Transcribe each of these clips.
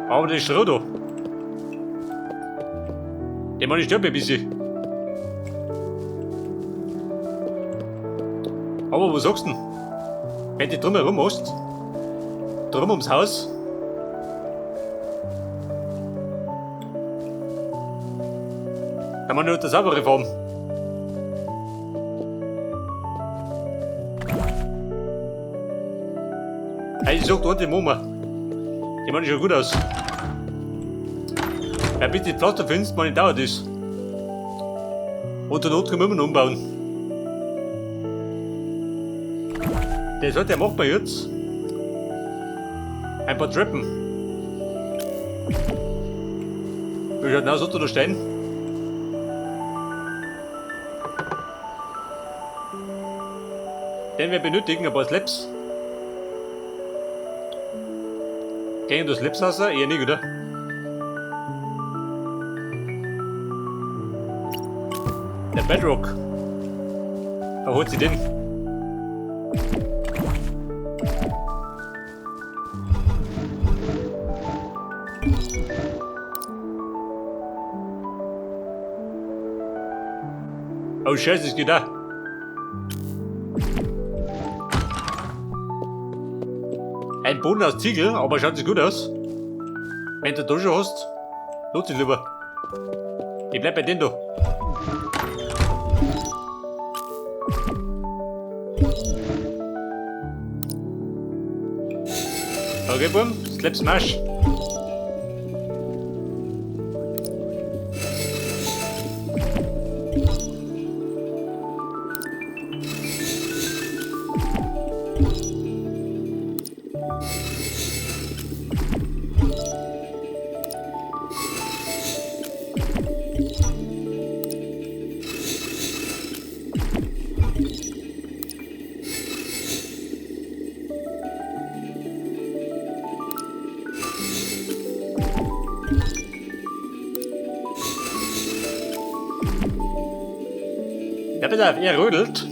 Aber das Stroh da. Den Mann stört mich ein bisschen. Aber was sagst du denn? Wenn du drumherum machst, drum ums Haus, kann man nur das saubere Form. Hey, ich sag da die Mama. Die machen schon gut aus. Ja, bitte Pflaster findest, man dauert das. Und der Not können wir immer noch umbauen. Das hat der macht man jetzt. Ein paar Treppen. Wie schaut denn aus, hat da Stein? Den wir benötigen, ein paar Slaps. Gehen das Slaps raus? Eher nicht, oder? Der Bedrock. Da holt sie den. Oh Scheiße, es geht da. Ein Boden aus Ziegel, aber schaut sich gut aus. Wenn du da schon hast, nutze ich lieber. Ich bleib bei denen da. Okay, Bum, Slap Smash. Ja, pass auf, er rödelt.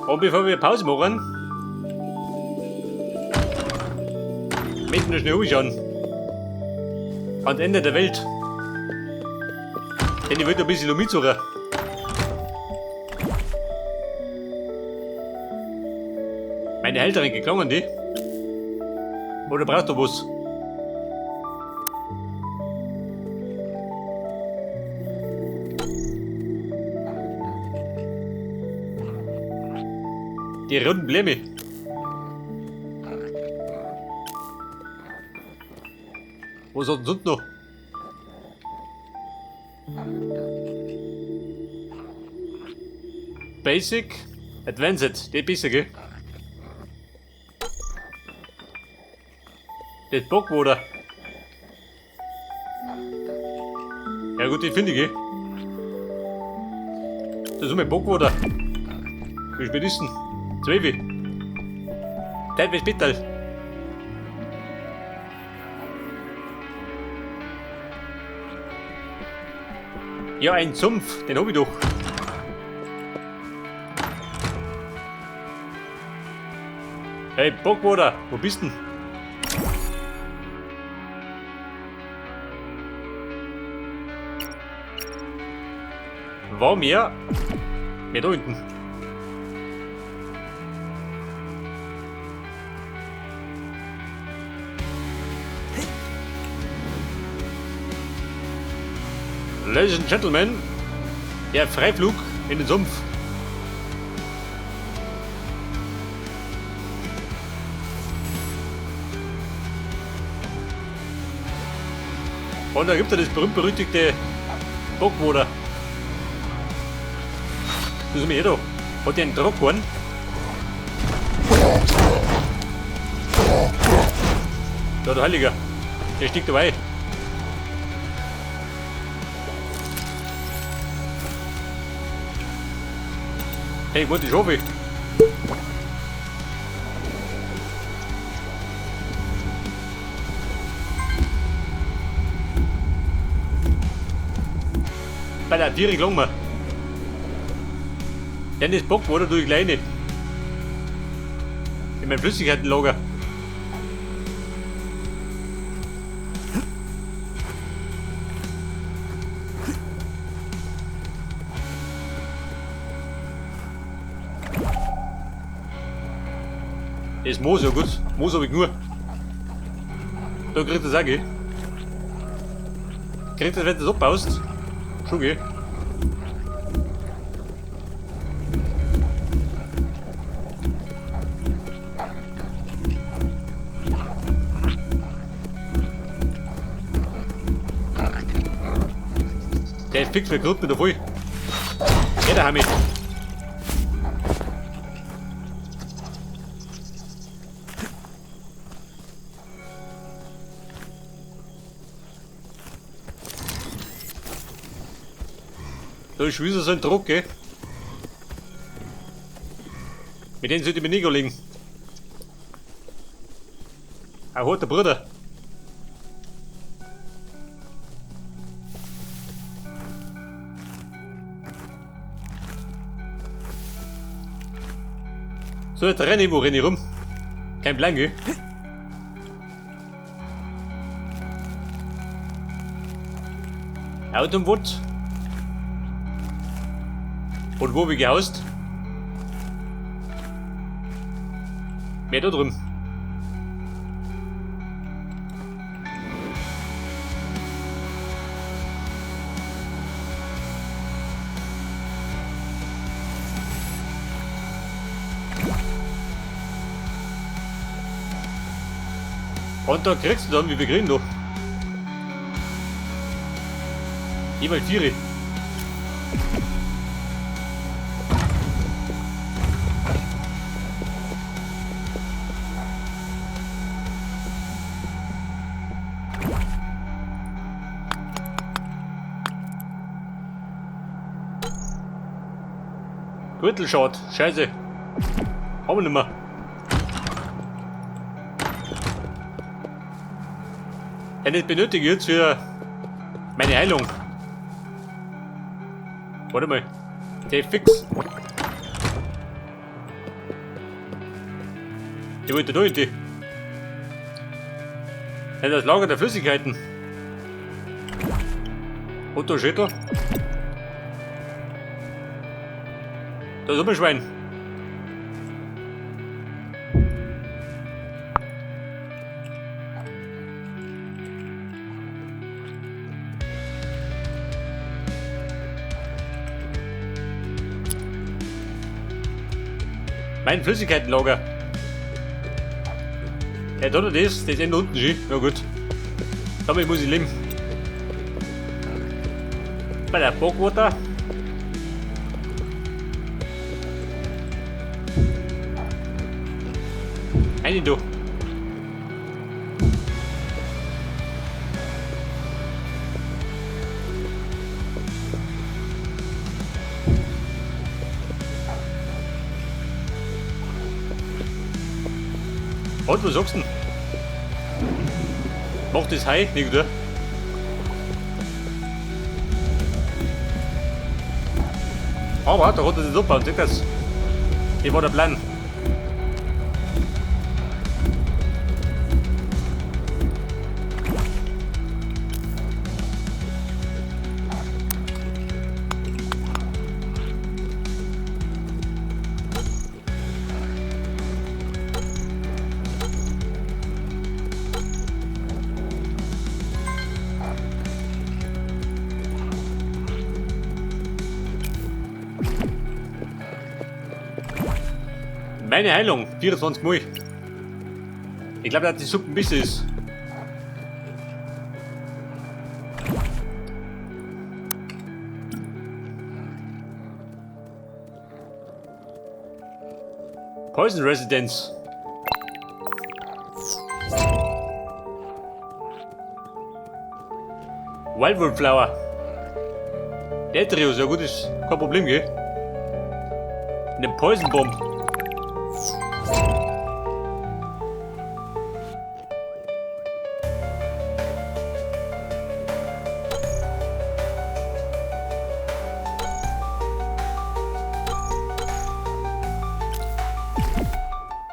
Und bevor wir Pause machen, möchten wir schnell umschauen. Ans Ende der Welt. Denn ich will da ein bisschen mitsuchen. Meine Eltern geklungen die? Oder brauchst du was? Die roten Blume. Was hat denn sonst noch? Basic, Advanced, die besser, gell? Das Bockwater. Ja gut, die finde ich, gell? Das ist mein Bockwater. Wie spät ist denn? 12. Zeit fürs Bettal. Ja, ein Sumpf, den hab ich doch. Hey, Bockwater, wo bist denn? War mehr? Mehr da unten. Ladies and Gentlemen, der Freiflug in den Sumpf. Und da gibt es das berühmt-berüchtigte Bockwater. Das ist mir eh da. Hat der einen Druckhorn? Ja, der Heiliger. Der stieg dabei. Hey, wo die Schafe? Bei der Tiere gelungen. Denn das Bockwater durch Kleine. In meinem Flüssigkeitenlager. Das Moos, ja gut. Moos hab ich nur. Da kriegt das auch, gell? Kriegt das, wenn du das abbaust? Schon, gell? Der ist fix, mir gerade wieder voll. Geh da, Hami. Da ist wieder so ein Druck, gell? Mit dem sollte ich mich nicht anlegen. Ein harter Bruder. So, jetzt renne ich, wo renne ich rum? Kein Plan, gell? Out und what? Und wo hab ich gehaust? Mehr da drüben. Und da kriegst du dann, wie wir kriegen noch. Jeweils 4. Gürtelschad, scheiße. Haben wir nicht mehr. Ja, das benötige ich jetzt für meine Heilung. Warte mal. Der fix. Ich wollte da in die. Ja, das Lager der Flüssigkeiten. Und da steht da. Da ist ein Schwein. Mein Flüssigkeitenlager. Ja, da oder das Ende unten schon. Na gut. Damit muss ich leben. Bei der Bogwater. Eine da. Und was sagst du denn? Macht das Hai nicht, oder? Aber da hat er sich abbauen, seht das? Das war der Plan. Meine Heilung, 24 Mal. Ich glaube, dass die Suppe ein bisschen ist. Poison Residence. Wildwood Flower. Der Trio, ja gut, ist kein Problem, gell? Eine Poison Bomb.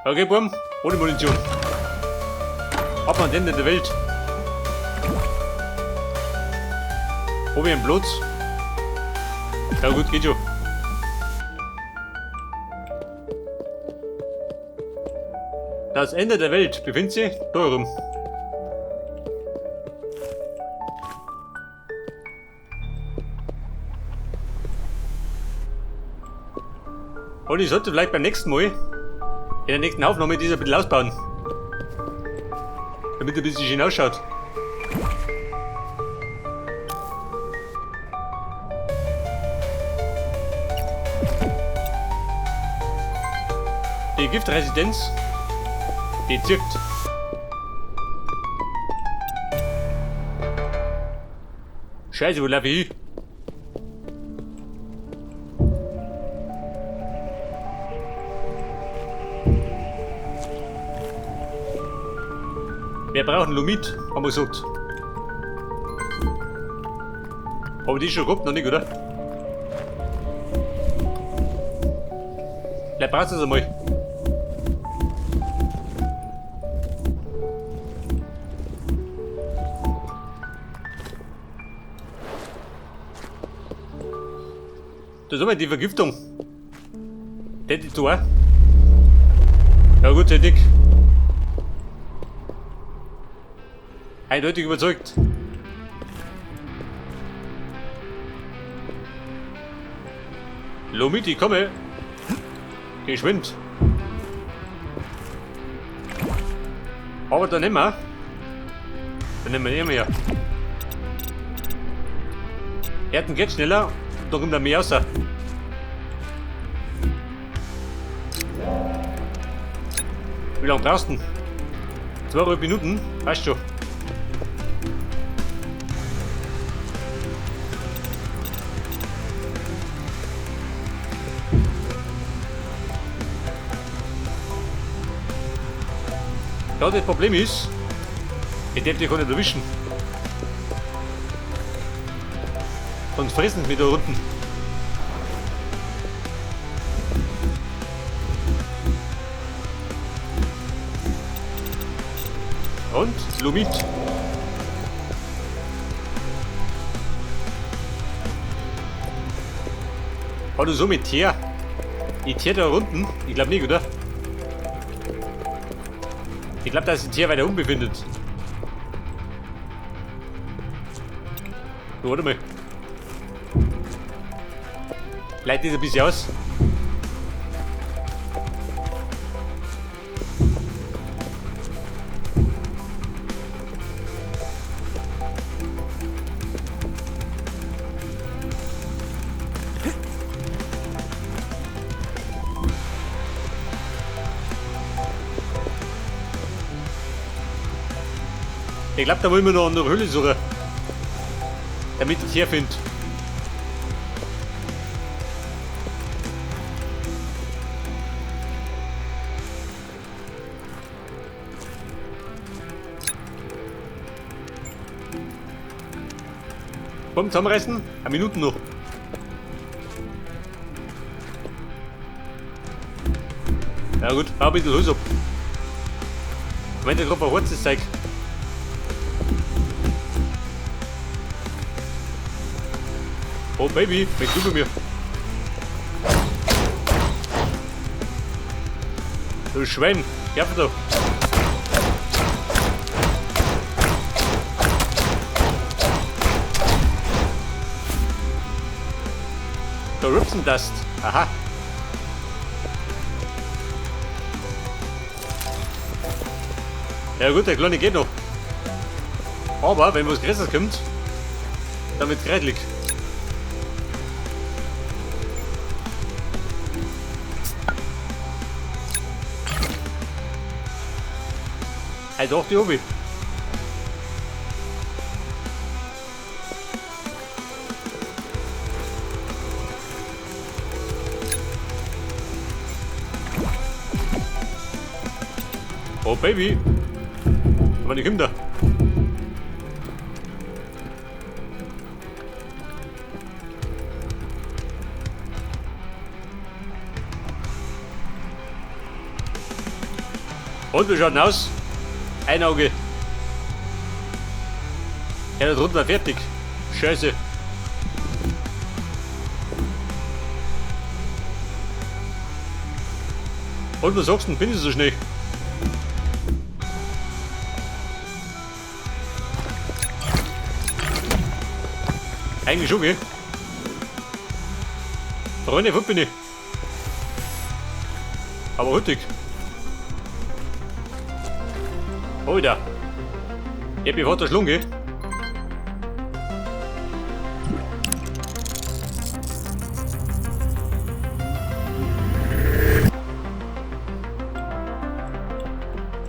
Okay, Buam, ohne Munition. Ab an Ende der Welt. Hab ich einen Platz? Ja gut, geht schon. Das Ende der Welt befindet sich da rum. Und ich sollte vielleicht beim nächsten Mal, in der nächsten Aufnahme, das ein bisschen ausbauen. Damit er ein bisschen schön ausschaut. Die Giftresistenz, die zirkt. Scheiße, wo laufe ich hin? Wir brauchen Lumit, haben wir gesagt. Aber die ist schon gehabt, noch nicht, oder? Vielleicht brauchst du es einmal. Das ist einmal die Vergiftung. Das ist so auch. Ja gut, sehr dick. Eindeutig überzeugt. Lomit, ich komme. Geschwind. Aber dann nehmen wir. Dann nehmen wir mehr. Erden geht schneller, da kommt dann mehr raus. Wie lange brauchst du denn? 2 Minuten? Weißt schon. Ja, das Problem ist, ich darf die gar nicht erwischen. Sonst fressen sie mich da unten. Und Lumit. Hat du so mit Teer? Die Tier da unten? Ich glaub nicht, oder? Ich glaub, dass sich Tier weiter unten befindet. So, warte mal. Leitet das ein bisschen aus. Ich glaub, da wollen wir noch eine andere Höhle suchen. Damit ich herfinde. Komm, zusammenreißen. Eine Minute noch. Ja gut, hau ein bisschen Holz ab. Wenn der gerade ein hartes Zeug. Oh Baby, bist du bei mir? Du Schwein, geh da. Corruption Dust. Aha. Ja gut, der Kleine geht noch. Aber wenn was Größeres kommt, dann wird's kreidelig. Hey, doch, die Obi. Oh Baby. Aber die kommt da. Und wir schauen aus. Ein Auge. Ja, da drunter war fertig. Scheiße. Und was sagst du denn? Bin ich so schnell? Eigentlich schon, gell? Freunde, wo bin ich? Aber hüttig. Alter. Ich bin fast erschlungen, gell?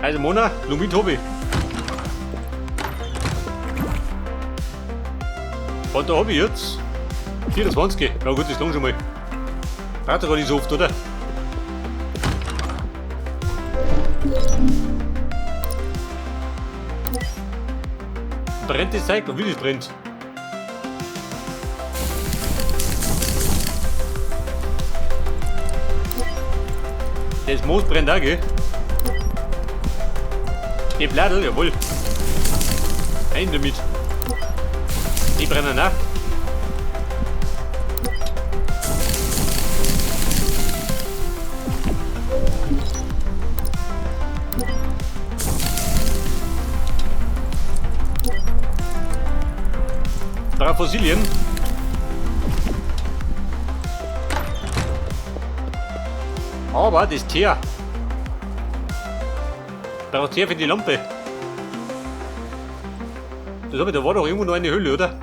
Also Mona, Lumit hab ich. Und da hab ich jetzt 24. Na gut, das klang schon mal. Braucht doch gar nicht so oft, oder? Brennt das Zeug? Und wie das brennt? Das Moos brennt auch, gell? Die Bladel, jawohl. Rein damit. Die brennen nach. Drei Fossilien. Aber das Teer. Braucht Teer für die Lampe. Das hab ich, da war doch irgendwo noch eine Höhle, oder?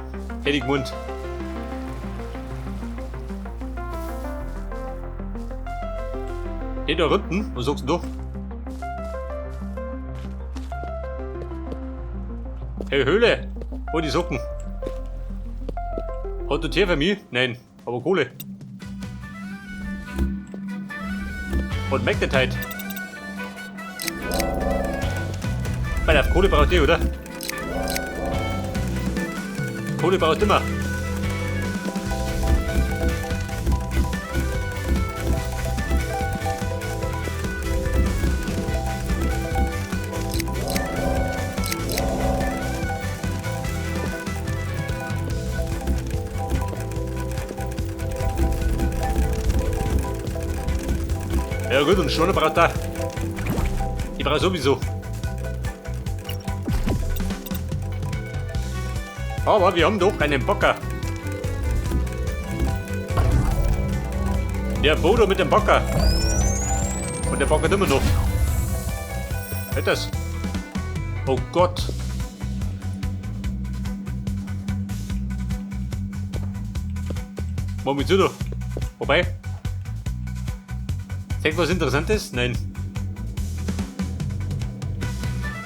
Hätte ich gemeint. Hey, da unten, was sagst du da? Hey, Höhle! Hol die Socken. Hat du Teer für mich? Nein, aber Kohle. Und Magnetite. Weil auf Kohle braucht ihr, oder? Kohle brauchst du immer. Ja gut, und Schweine braucht da. Ich brauche sowieso. Aber wir haben doch einen Bagger. Der Bodo mit dem Bagger. Und der baggert immer noch. Hält das? Oh Gott. Mach mich zu da. Wobei. Zeigt was Interessantes? Nein.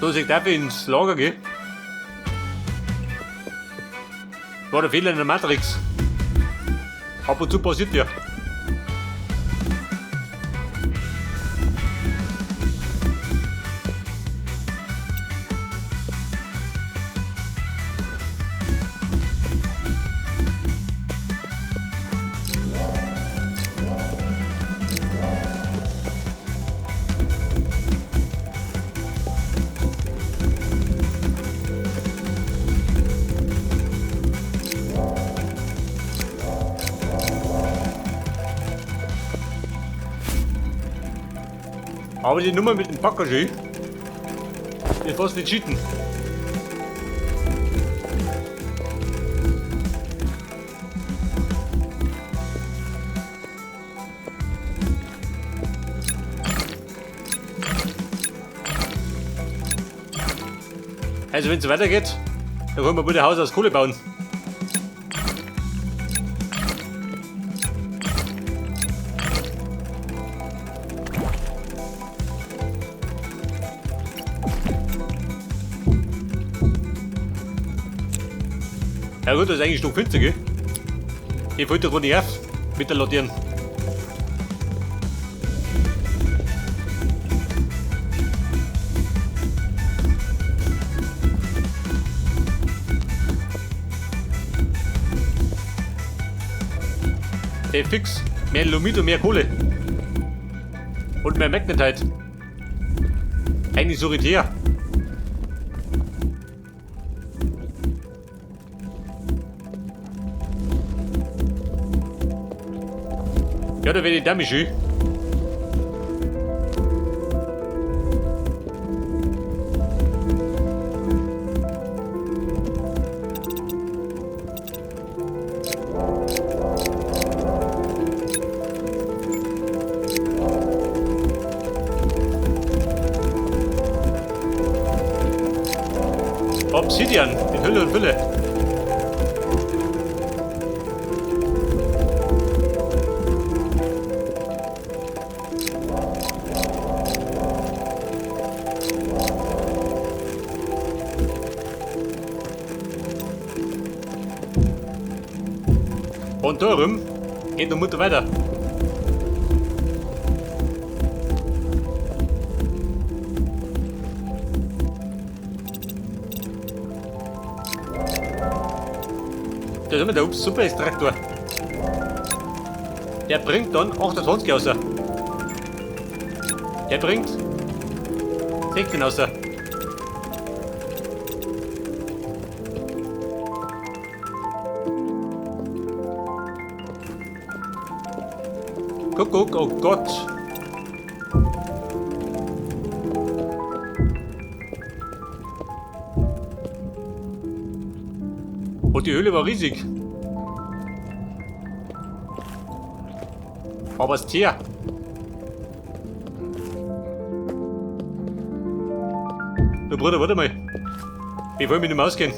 So, ich darf ins Lager gehen. War der Fehler in der Matrix. Ab und zu passiert ja. Aber die Nummer mit dem Bagger schön, ist fast nicht cheaten. Also wenn es weitergeht, dann können wir bitte Haus aus Kohle bauen. Ja gut, das ist eigentlich stockfinster, gell? Ich wollte doch nicht auf mit der Laterne. Hey, fix. Mehr Lumit und mehr Kohle. Und mehr Magnetite. Eigentlich solitär. Ja, da werde ich damit schön. Obsidian in Hülle und Fülle. Und da rum geht der Mutter weiter. Da ist immer der Super Extraktor. Der bringt dann 28 raus. Der bringt 16 raus. Guck, guck, oh Gott. Und die Höhle war riesig. Aber das Tier. Du Bruder, warte mal. Ich will mit dem ausgehen.